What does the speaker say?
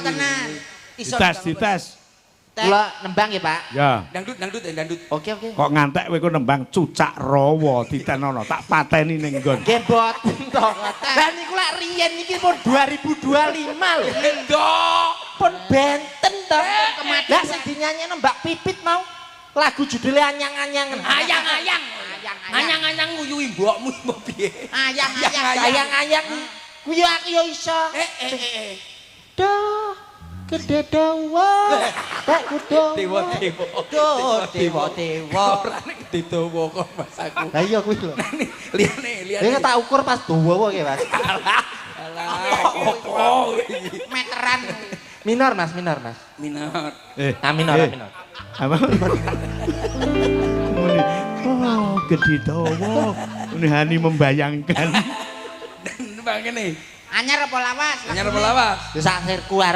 tenan. Iso Dites, dites. Kula nembang ya, Pak. Ya. Dangdut, dangdut, ya, dangdut. Oke, oke. Kok ngantek kowe ku nembang "Cucak Rawa", ditenono, tak pateni ning nggon. Nggih mboten to. Lah niku lak riyen, niki pun 2025 lho. Endok. Pun benten to. Lah sing dinyanyekno Mbak Pipit mau lagu judulnya "Anyang-anyangan". Ayang-ayang. Ayang-ayang. Anyang-anyang nguyuhi mbokmu mbok piye? Ayang-ayang. Ayang-ayang. Kuwi aku yo iso. Eh eh eh, eh. Duh, gede dawa. Pak kudo. Dewa dewa. Duh, dewa dewa. Ora nek gede dawa kok, Mas, aku. Lah iya kuwi lho. Liyane, liyane. Ini tak ukur pas dawa ki, Mas. Alah. Alah. Opo iki? Meteran. Minor, Mas, minor, Mas. Minor. Eh, Ah, minor, eh, ah, minor. Apa? Muni, oh, gede dawa. Muni Hani membayangkan. Nembang ngene. Anyar apa lawas? Anyar apa lawas? Wis akhirku arep